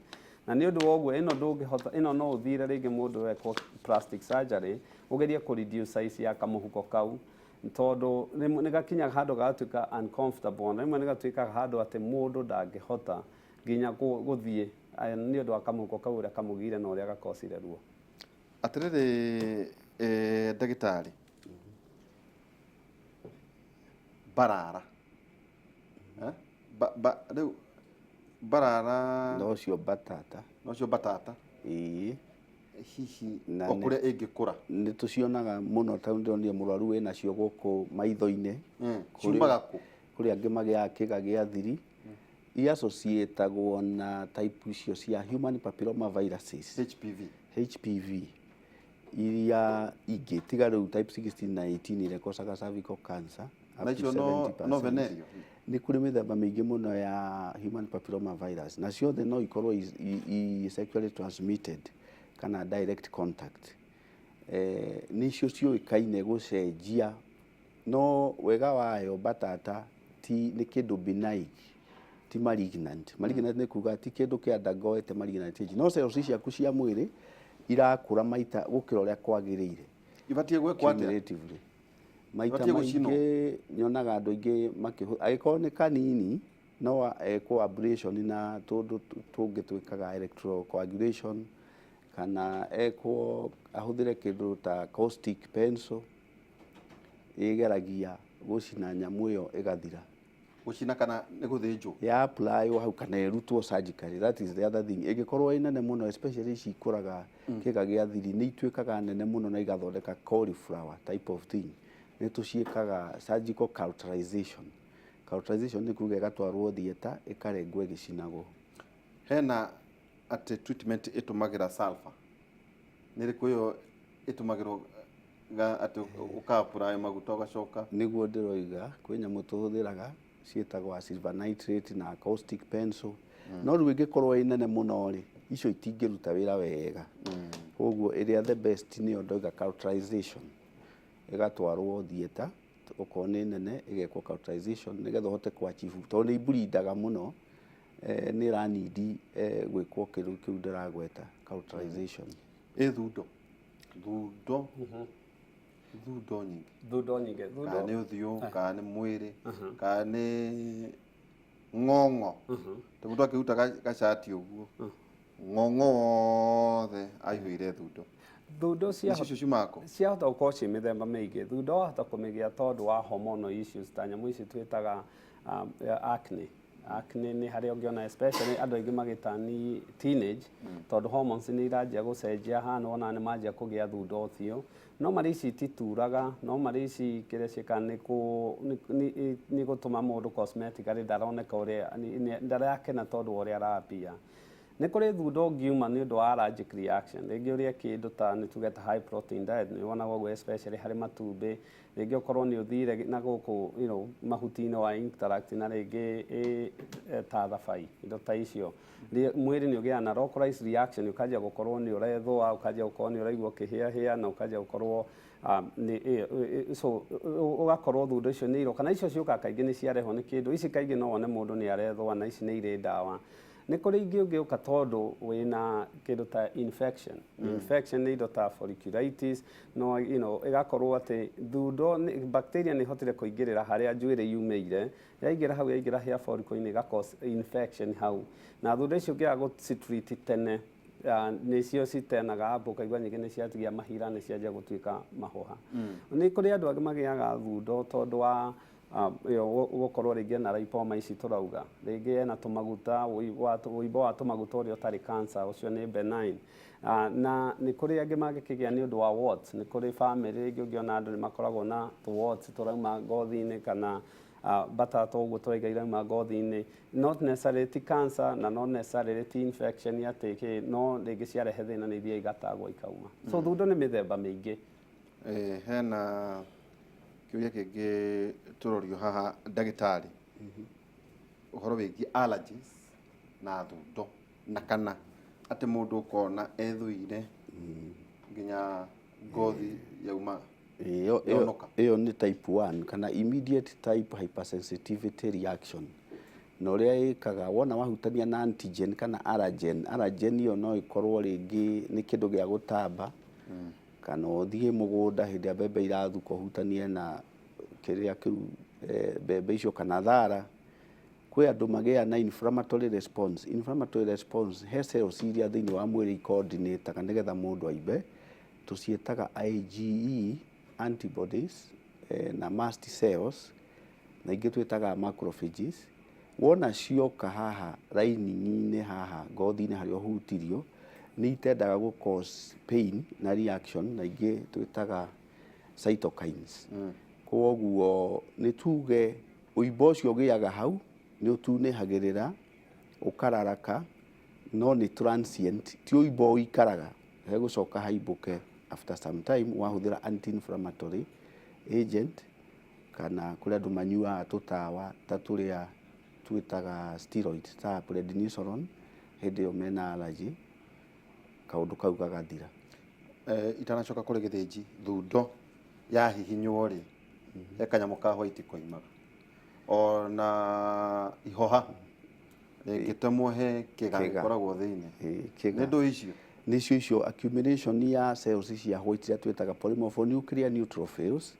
na nĩ ũndũ wa ũguo ĩno ndũngĩhota, ĩno no ũthire rĩngĩ mũndũ ekwo plastic surgery, ũgerie kũ reduce size ya kamũhuko kau, tondũ rĩmwe nĩ gakinyaga handũ gagatuĩka uncomfortable, na rĩmwe nĩ gatuĩkaga handũ atĩ mũndũ ndangĩhota nginya gũthiĩ aya, nĩ ũndũ wa kamũhuko kau ũrĩa kamũgire na ũrĩa gakocire ruo. Atĩrĩrĩ, ndagĩtarĩ, barara. Eh? Rĩu barara. No ũcio batata. No ũcio batata. Ĩĩ. Hihi Na o kũrĩa ĩngĩkũra? Nĩ tũcionaga mũno, tondũ ndĩronire mũrwaru wĩnacio gũkũ maitho-inĩ. Ciumaga kũ? Kũrĩ angĩ magĩaga kĩga gĩa thiri, iassociatagwo na type icio cia human papilloma viruses. HPV. HPV iria ingĩ, tiga rĩu type 16 na 18 ĩrĩa ĩkocaga cervical cancer Na up to icio no 70%. No venereal? Nĩ kũrĩ mĩthemba mĩingĩ mũno ya human papilloma virus, na ciothe no ikorwo i sexually transmitted kana direct contact. Nĩcio ciũĩkaine gũcenjia, no wega wayo batata ti nĩ kĩndũ benign, ti malignant. Malignant nĩ kuga ti kĩndũ kĩa undergoete malignant change, no cells ciaku cia mwĩrĩ irakũra maita gũkĩra ũrĩa kwagĩrĩire. Ibatiĩ gwĩkwo atĩa? Cumulatively maita Ibatiĩ gũcinwo? maingĩ nyonaga andũ aingĩ angĩkorwo nĩ kanini no ekwo ablation na tũndũ tũngĩ twĩkaga electrocoagulation, kana ekwo ahũthĩre kĩndũ ta caustic pencil, ĩgeragia gũcina nyamũ ĩyo ĩgathira. Gũcina kana nĩ gũthĩnjwo? Ya apply hau kana ĩrutwo surgically, that is the other thing. Ĩngĩkorwo ĩ nene mũno, especially ici ikũraga kĩga gĩa thiri, nĩ ituĩkaga nene mũno na igathondeka cauliflower type of thing, nĩ tũciĩkaga surgical cauterization. Cauterization nĩ kuga ĩgatwarwo theatre, ĩkarengwo ĩgĩcinagwo. Hena atĩ treatment ĩtũmagĩra sulfur, nĩ ĩrĩkũ ĩyo ĩtũmagĩrwo atĩ ũka-apply maguta ũgacoka? Nĩguo ndĩroiga, kwĩ nyamũ tũhũthĩraga ciĩtagwo silver nitrate na caustic pencil, no rĩu ĩngĩkorwo ĩ nene mũno rĩ, icio itingĩruta wĩra wega. Koguo ĩrĩa the best nĩyo ndoiga, cauterization, ĩgatwarwo theatre. Okorwo nĩ nene ĩgekwo cauterization nĩgetha ũhote kũ achieve, tondũ nĩ iblindaga mũno, nĩ ĩranindi gwĩkwo kĩndũ kĩu ndĩragweta, cauterization. Ĩ thundo, thundo, thundo nyingĩ. Thundo nyingĩ. Kana Thundo nĩ ũthiũ, kana nĩ mwĩrĩ, kana nĩ ng'ong'o, ta mũndũ akĩruta gacati ũguo, ng'ong'o wothe aihũire thundo. Thundo icio ciumaga kũ? Ciahota gũkorwo ciĩ mĩthemba mĩingĩ. Thundo wahota kũmĩgĩa tondũ wa hormonal issues, ta nyamũ ici twĩtaga acne. Acne nĩ harĩa ũngĩona especially andũ aingĩ magĩtani teenage, tondũ hormones nĩ iranjia gũcenjia haha, nĩ wonaga nĩ manjia kũgĩa thundo ũthiũ. No marĩ ici itituraga, no marĩ ici kĩrĩa ciĩkaga nĩ gũtũma mũndũ cosmetically ndaroneka ũrĩa ndarakena tondũ wa ũrĩa arapia. Nĩ kũrĩ thundo ũngiuma nĩ ũndũ wa allergic reaction, rĩngĩ ũrĩe kĩndũ ta nĩ tuge ta high protein diet, nĩ wonaga ũguo especially harĩ matumbĩ, rĩngĩ ũkorwo nĩ ũthire na gũkũ mahuti-inĩ wa interact na rĩngĩ ta thabai, indo ta icio. Mwĩrĩ nĩ ũgĩaga na localized reaction, ũkanjia gũkorwo nĩ ũrethũa, ũkanjia gũkorwo nĩ ũraigua ũkĩhĩahĩa, na ũkanjia gũkorwo nĩ, so ũgakorwo thundo icio nĩ iroka, na icio ciũkaga kaingĩ nĩ ciarehwo nĩ kĩndũ. Ici kaingĩ no wone mũndũ nĩ arethũa, na ici nĩ irĩ ndawa. Nĩ kũrĩ ingĩ ũngĩũka tondũ wĩna kĩndũ ta infection. Infection nĩ indo ta folliculitis, no ĩgakorwo atĩ thundo nĩ, bacteria nĩ ĩhotire kũingĩrĩra harĩa njuĩrĩ yumĩire, yaingĩra hau, yaingĩra hair follicle-inĩ, ĩga cause infection hau. Na thundo icio ũngĩaga gũcitreat tene, nĩcio citenaga ambu, ũkaigua nyingĩ nĩ ciatigia mahira, nĩ cianjia gũtuĩka mahũha. Nĩ kũrĩ andũ angĩ magĩaga thundo tondũ wa gũkorwo rĩngĩ ena lipoma ici tũrauga, rĩngĩ ena tũmaguta, ũimbo wa tũmaguta ũrĩa ũtarĩ cancer, ũcio nĩ benign. Na nĩ kũrĩ angĩ mangĩkĩgĩa nĩ ũndũ wa warts. Nĩ kũrĩ family rĩngĩ ũngĩona andũ nĩ makoragwo na tũ warts tũrauma ngothi-inĩ, kana batata ũguo tũraiga irauma ngothi-inĩ, not necessarily ti cancer na not necessarily ti infection atĩ kĩ, no rĩngĩ ciarehe thĩna nĩ ithiaga igatagwo ikauma. So thundo nĩ mĩthemba mĩingĩ. Hena kĩũria kĩngĩ tũrorio haha ndagĩtarĩ, ũhoro wĩgiĩ allergies na thundo, na kana atĩ mũndũ ũkona ethũire nginya ngothi yauma yonoka. Ĩyo nĩ type 1 kana immediate type hypersensitivity reaction. Na ũrĩa ĩkaga, wona wahutania na antigen kana allergen, allergen ĩyo no ĩkorwo rĩngĩ nĩ kĩndũ gĩa gũtamba, kana ũthiĩ mũgũnda hĩndĩ ĩrĩa mbembe irathuka ũhutanie na kĩrĩa kĩu, mbembe icio kana thara. Kwĩ andũ magĩaga na inflammatory response. Inflammatory response he cells iria thĩinĩ wa mwĩrĩ coordinataga nĩgetha mũndũ aimbe, tũciĩtaga IgE antibodies, na mast cells, na ingĩ twĩtaga macrophages. Wona cioka haha lining-inĩ haha ngothi-inĩ harĩa ũhutirio, nĩ itendaga gũ cause pain na reaction, na ingĩ twĩtaga cytokines. Koguo nĩ tuge ũimbo ũcio ũgĩaga hau nĩ ũtunĩhagĩrĩra, ũkararaka, no nĩ transient, ti ũimbo ũikaraga, hegũcoka haimbũke after some time wahũthĩra anti-inflammatory agent, kana kũrĩ andũ manyuaga tũtawa ta tũrĩa twĩtaga steroid ta prednisolone hĩndĩ ĩyo mena allergy, kaũndũ kau gagathira. Itanacoka kũrĩ gĩthĩnji, thundo yahihinywo rĩ, he kanyamũ ka white koimaga, ona ihoha rĩngĩtemwo he kĩga Kĩga. gĩkoragwo thĩinĩ. Kĩga. Nĩ ndũ icio? Nĩcio icio accumulation ya cells cia white iria twĩtaga polymorphonuclear neutrophils,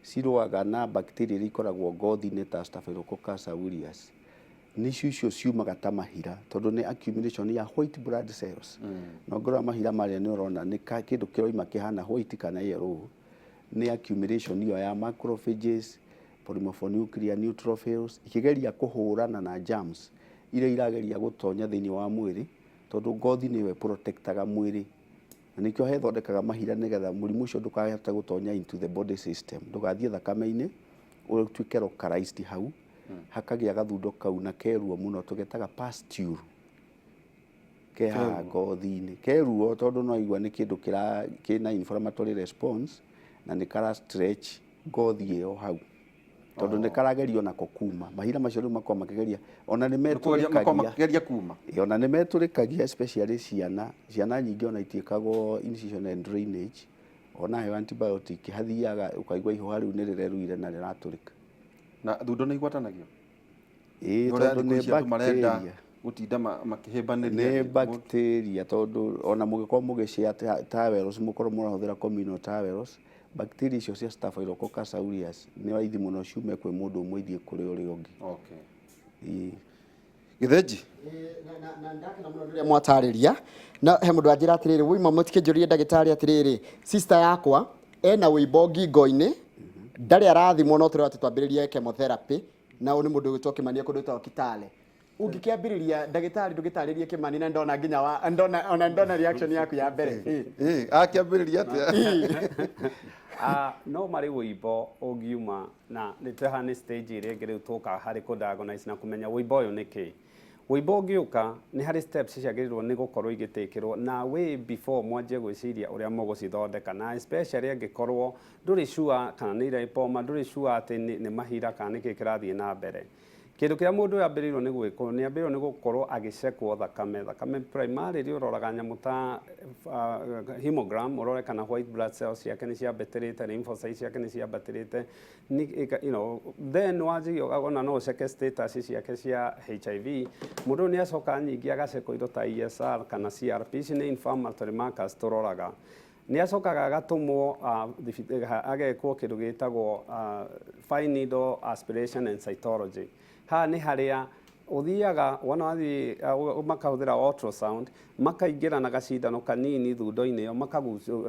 cirũaga na bacteria iria ikoragwo ngothi-inĩ ta Staphylococcus aureus. Nĩcio icio ciumaga ta mahira, tondũ nĩ accumulation ya white blood cells. Na ũngĩrora mahira marĩa nĩ ũrona nĩ kĩndũ kĩroima kĩhana white kana yellow, nĩ accumulation ĩyo ya macrophages, polymorphonuclear neutrophils, ikĩgeria kũhũrana na germs iria irageria gũtonya thĩinĩ wa mwĩrĩ, tondũ ngothi nĩyo ĩprotectaga mwĩrĩ, na nĩkĩo hethondekaga mahira nĩgetha mũrimũ ũcio ndũkahote gũtonya into the body system, ndũgathiĩ thakame-inĩ ũtuĩke localized hau, hakagĩa gathundo kau na keruo mũno, tũgetaga pustule, ke haha ngothi-inĩ, keruo tondũ no igua nĩ kĩndũ kĩna inflammatory response na nĩ kara stretch ngothi ĩyo hau, tondũ nĩ karagerio nako kuma mahira macio rĩu makorwo makĩgeria, ona nĩ Makorwo metũrĩkagia. Makĩgeria kuma. Ĩ, ona nĩ metũrĩkagia, especially ciana, ciana nyingĩ ona itiĩkagwo incision and drainage. Ona heo antibiotic hathiaga ũkaigua ihũha rĩu nĩ rĩreruire na rĩratũrĩka. Na thundo nĩ igwatanagio? Ĩĩ, Ũrĩa tondũ thikũ nĩ ici andũ marenda bacteria. gũtinda makĩhĩmbanĩria. Nĩ bacteria, tondũ ona mũngĩkorwo mũgĩshare towels, mũkorwo mũrahũthĩra communal towels, bacteria icio cia Staphylococcus aureus nĩ raithi mũno ciume kwĩ mũndũ ũmwe ithiĩ kũrĩ ũrĩa ũngĩ. Okay. Ĩĩ. Gĩthĩnji. Na ndakena mũno rĩrĩa mwatarĩria. Na he mũndũ anjĩra atĩrĩrĩ, wũima mũtikĩnjũrie ndagĩtarĩ atĩrĩrĩ, sister yakwa ena wũimbo ngingo-inĩ, ndarĩ arathimwo, no tũrĩa atĩ twambĩrĩrie chemotherapy, na ũyũ nĩ mũndũ ũgwĩtwo Kĩmani kũndũ gwĩtagwo Kitale. Ũngĩkĩambĩrĩria ndagĩtarĩ ndũgĩtarĩrie Kĩmani, na ndona nginya wa ndona ona ndona reaction yaku ya mbere. Ĩĩ, akĩambĩrĩria atĩa? No marĩ wũimbo ũngiuma na nĩ haha nĩ stage ĩrĩa ĩngĩ rĩu tũkaga harĩ kũ diagnose na kũmenya wũimbo ũyũ nĩ kĩ. Wũimbo ũngĩũka nĩ harĩ steps ciagĩrĩirwo nĩ gũkorwo igĩtĩkĩrwo na way before mwanjie gwĩciria ũrĩa mũgũcithondeka, na especially angĩkorwo ndũrĩ sure kana nĩ lipoma, ndũrĩ sure atĩ nĩ mahira kana nĩkĩ kĩrathiĩ na mbere. Kĩndũ kĩrĩa mũndũ ũyũ ambĩrĩirwo nĩ gwĩkwo nĩ ambĩrĩirwo nĩ gũkorwo agĩcekwo thakame. Thakame primarily ũroraga nyamũ ta hemogram, ũrore kana white blood cells ciake nĩ ciambatĩrĩte, lymphocytes ciake nĩ ciambatĩrĩte, then wanjie ona no ũceke status ciake cia HIV. Mũndũ ũyũ nĩ acoka nyingĩ agacekwo indo ta ESR kana CRP, ici nĩ inflammatory markers tũroraga. Nĩ acokaga agatũmwo agekwo kĩndũ gĩtagwo fine needle aspiration and cytology. Haha nĩ harĩa ũthiaga wona wathiĩ makahũthĩra ultrasound, makaingĩra na gacindano kanini thundo-inĩ ĩyo,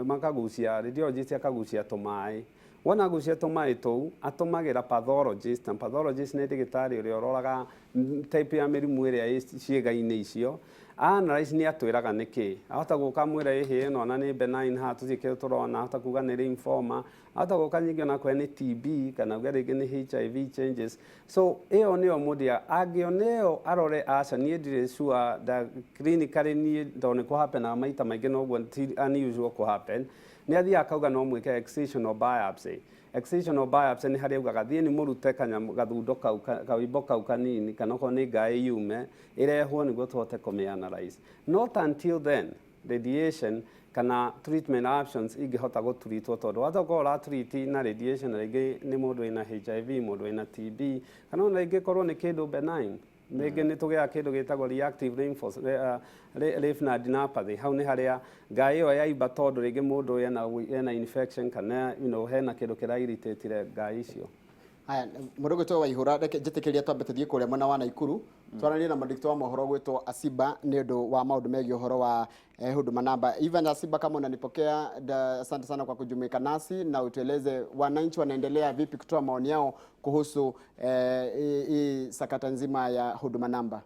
makagucia, radiologist akagucia tũmaĩ. Wona agucia tũmaĩ tũu atũmagĩra pathologist, na pathologist nĩ ndagĩtarĩ ũrĩa ũroraga type ya mĩrimũ ĩrĩa ĩ ciĩga-inĩ icio. Analyze nĩ atwĩraga nĩkĩ. Ahota gũka amwĩre ĩhĩ ĩno ona nĩ benign, haha tũtirĩ kĩndũ tũrona, ahota kuga nĩ lymphoma, ahota gũka nyingĩ ona akwĩre nĩ TB kana auge rĩngĩ nĩ HIV changes. So ĩyo nĩyo mũndũ angĩona ĩyo arore, aca niĩ ndirĩ sure da clinically niĩ tondũ nĩ kũ happen maita maingĩ, noguo ti unusual kũ happen. Nĩ athiaga akauga no mwĩke excisional biopsy. Excisional biopsy nĩ harĩa augaga thiĩ nĩ mũrute kanyamũ gathundo kau kawimbo kau kanini, kana okorwo nĩ ngaĩ yume ĩrehwo nĩguo tũhote kũmĩ analyze. Not until then radiation kana treatment options ingĩhota gũtreatwo, tondũ wahota gũkorwo ũratreat na radiation rĩngĩ nĩ mũndũ wĩna HIV, mũndũ wĩna TB, kana ona rĩngĩ korwo nĩ kĩndũ benign. Rĩngĩ nĩ tũgĩaga kĩndũ gĩtagwo reactive lymphadenopathy. Hau nĩ harĩa ngaĩ ĩyo yaimba tondũ rĩngĩ mũndũ ũyũ ena infection kana hena kĩndũ kĩra irritate ngaĩ icio. Haya, mũndũ gwĩtwo Waihũra, reke njĩtĩkĩrie twambe tũthiĩ kũrĩa mwena wa Naikuru, twaranĩrie na mwandĩki wa mohoro gwĩtwo Asiba nĩ ũndũ wa maũndũ megiĩ ũhoro wa huduma namba. Ivan Asiba, kama unanipokea, asante sana kwa kujumuika nasi na utueleze wananchi wanaendelea vipi kutoa maoni yao kuhusu hii sakata nzima ya huduma namba.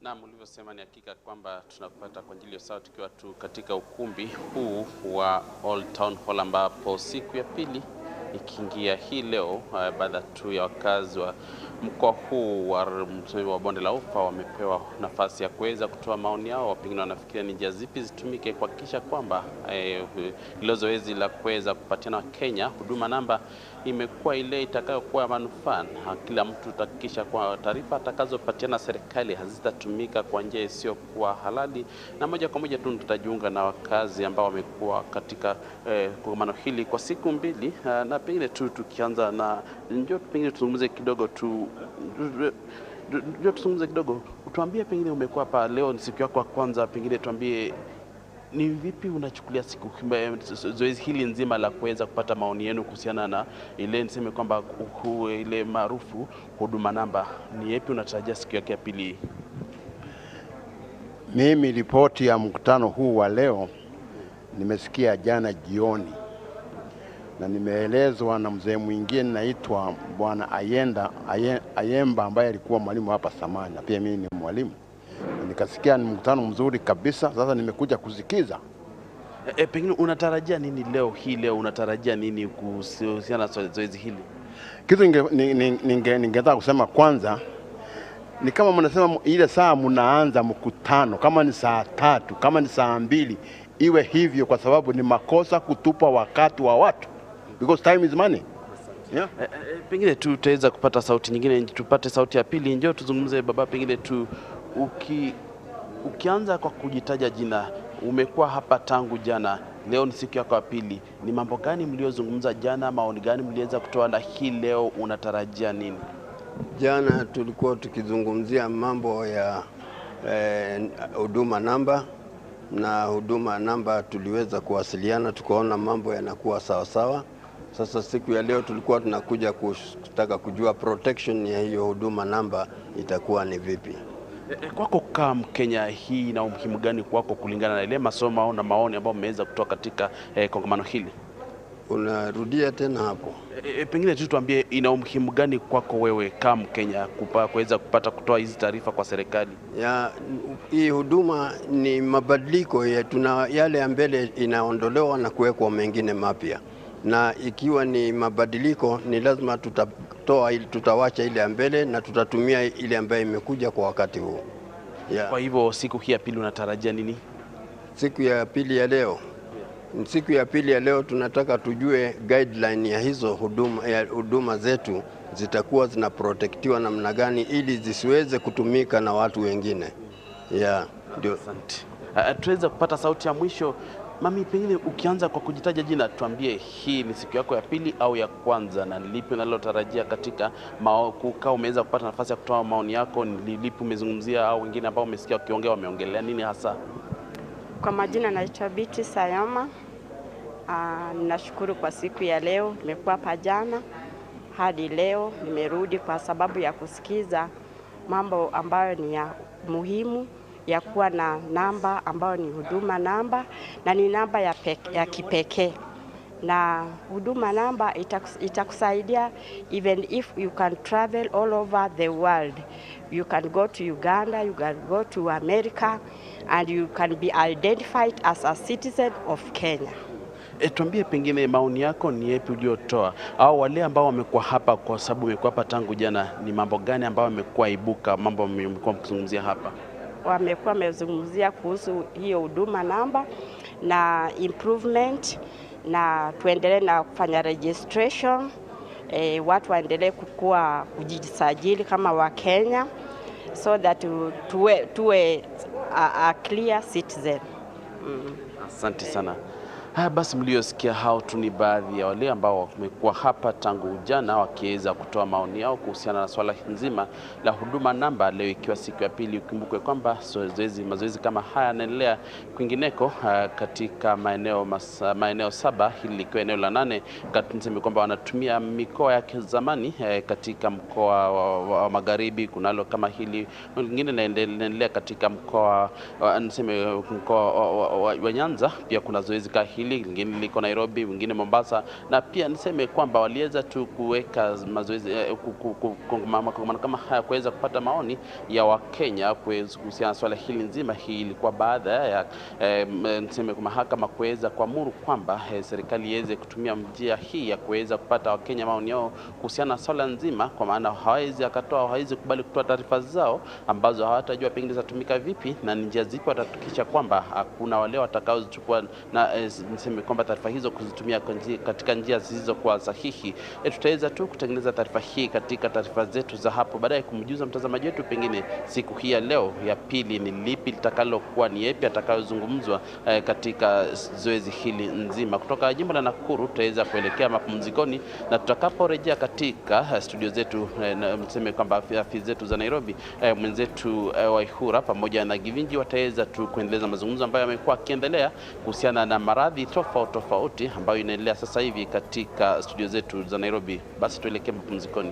Naam, ulivyosema ni hakika kwamba tunapata kwa ajili ya sawa tukiwa tu katika ukumbi huu wa Old Town Hall, ambapo siku ya pili ikiingia hii leo, baadhi tu ya wakazi wa mkoa huu wa Bonde la Ufa wamepewa nafasi ya kuweza kutoa maoni yao, pengine wanafikiria ni njia zipi zitumike kuhakikisha kwamba hilo zoezi la kuweza kupatiana Kenya huduma namba imekuwa ile itakayokuwa ya manufaa, na kila mtu utahakikisha kwa taarifa atakazopatiana serikali hazitatumika kwa njia isiyokuwa halali. Na moja kwa moja tu tutajiunga na wakazi ambao wamekuwa katika kongamano hili kwa siku mbili, na pengine tu tukianza na njoo, pengine tuzungumze kidogo tu, njoo tuzungumze kidogo, utuambie pengine umekuwa hapa leo, ni siku yako ya kwanza, pengine tuambie ni vipi unachukulia siku zoezi hili nzima la kuweza kupata maoni yenu kuhusiana na ile niseme kwamba ile maarufu huduma namba, ni yapi unatarajia siku yake ya pili? Mimi ripoti ya mkutano huu wa leo nimesikia jana jioni, na nimeelezwa na mzee mwingine naitwa Bwana Ayemba ambaye alikuwa mwalimu hapa Samanya, pia mimi ni mwalimu. Nikasikia ni mkutano mzuri kabisa, sasa nimekuja kusikiza. Pengine unatarajia nini leo hii, leo unatarajia nini kuhusiana na zoezi hili? Kitu ningetaka kusema kwanza ni kama mnasema ile saa mnaanza mkutano, kama ni saa 3, kama ni saa 2, iwe hivyo, kwa sababu ni makosa kutupa wakati wa watu, because time is money. Yeah. Pengine tu tutaweza kupata sauti nyingine, tupate sauti ya pili. Njoo tuzungumze baba, pengine tu ukianza kwa kujitaja jina, Umekuwa hapa tangu jana, leo ni siku yako ya pili. Ni mambo gani mliozungumza jana, maoni gani mliweza kutoa, na hii leo unatarajia nini? Jana tulikuwa tukizungumzia mambo ya huduma namba, na huduma namba tuliweza kuwasiliana, tukaona mambo yanakuwa sawasawa. Sasa siku ya leo tulikuwa tunakuja kutaka kujua protection ya hiyo huduma namba itakuwa ni vipi. Kwako kama Mkenya, hii ina umuhimu gani kwako kulingana na ile masomo na maoni ambayo mmeweza kutoa katika kongamano hili? Unarudia tena hapo. Pengine tu tuambie ina umuhimu gani kwako wewe kama Mkenya kuweza kupata kutoa hizi taarifa kwa serikali? Ya, hii huduma ni mabadiliko ya tuna yale ya mbele inaondolewa na kuwekwa mengine mapya, na ikiwa ni mabadiliko ni lazima tutawacha ile ya mbele na tutatumia ile ambayo imekuja kwa wakati huu. Ya. Kwa hivyo siku hii ya pili unatarajia nini? Siku ya pili ya leo, siku ya pili ya leo tunataka tujue guideline ya hizo huduma, ya huduma zetu zitakuwa zinaprotektiwa namna gani ili zisiweze kutumika na watu wengine. Yeah, ndio. Asante. Tuweze kupata sauti ya mwisho. Mami, pengine ukianza kwa kujitaja jina, tuambie hii ni siku yako ya pili au ya kwanza, na lipi unalotarajia katika kukaa umeweza kupata nafasi ya kutoa maoni yako, ni lipi umezungumzia au wengine ambao umesikia wakiongea wameongelea nini hasa? Kwa majina naitwa Biti Sayama. Ninashukuru kwa siku ya leo. Nimekuwa hapa jana hadi leo, nimerudi kwa sababu ya kusikiza mambo ambayo ni ya muhimu ya kuwa na namba ambayo ni huduma namba, na ni namba ya kipekee. Na huduma namba itakusaidia even if you can travel all over the world. You can go to Uganda, you can go to America, and you can be identified as a citizen of Kenya. Tuambie pengine maoni yako ni yapi uliotoa, au wale ambao wamekuwa hapa, kwa sababu umekuwa hapa tangu jana, ni mambo gani ambayo yamekuwa ibuka, mambo mmekuwa mkizungumzia hapa? Wamekuwa wamezungumzia kuhusu hiyo huduma namba na improvement, na tuendelee na kufanya registration, watu waendelee kujisajili kama wa Kenya so that tuwe a clear citizen. Asante sana. Haya basi, mliosikia hao tu ni baadhi ya wale ambao wamekuwa hapa tangu jana wakiweza kutoa maoni yao kuhusiana na swala nzima la huduma namba, leo ikiwa siku ya pili. Ukumbuke kwamba mazoezi kama haya yanaendelea kwingineko katika maeneo 7, hili likiwa eneo la 8. Niseme kwamba wanatumia mikoa ya zamani katika mkoa wa Magharibi kunalo kama hili, lingine linaendelea katika mkoa niseme mkoa wa Nyanza, pia kuna zoezi kama hili, lingine liko Nairobi, wengine Mombasa. Na pia niseme kwamba waliweza tu kuweka mazoezi kongamano kama haya kuweza kupata maoni ya Wakenya kuhusiana na swala hili nzima. Hii ilikuwa baada ya niseme kwa mahakama kuweza kuamuru kwamba serikali iweze kutumia njia hii ya kuweza kupata Wakenya maoni yao kuhusiana na swala nzima, kwa maana hawawezi kubali kutoa taarifa zao ambazo hawatajua pengine zitatumika vipi na ni njia zipi watahakikisha kwamba hakuna wale watakaozichukua na niseme kwamba taarifa hizo kuzitumia katika njia zisizokuwa sahihi. Tutaweza tu kutengeneza taarifa hii katika taarifa zetu za hapo baadaye kumjuza mtazamaji wetu pengine siku hii ya leo ya pili ni lipi litakalokuwa, ni yapi atakayozungumzwa katika zoezi hili nzima. Kutoka jimbo la Nakuru tutaweza kuelekea mapumzikoni, na tutakaporejea katika studio zetu niseme kwamba afisi zetu za Nairobi, mwenzetu Waihura pamoja na Givinji wataweza tu kuendeleza mazungumzo ambayo yamekuwa yakiendelea kuhusiana na maradhi tofauti tofauti ambayo inaendelea sasa hivi katika studio zetu za Nairobi. Basi tuelekee mapumzikoni.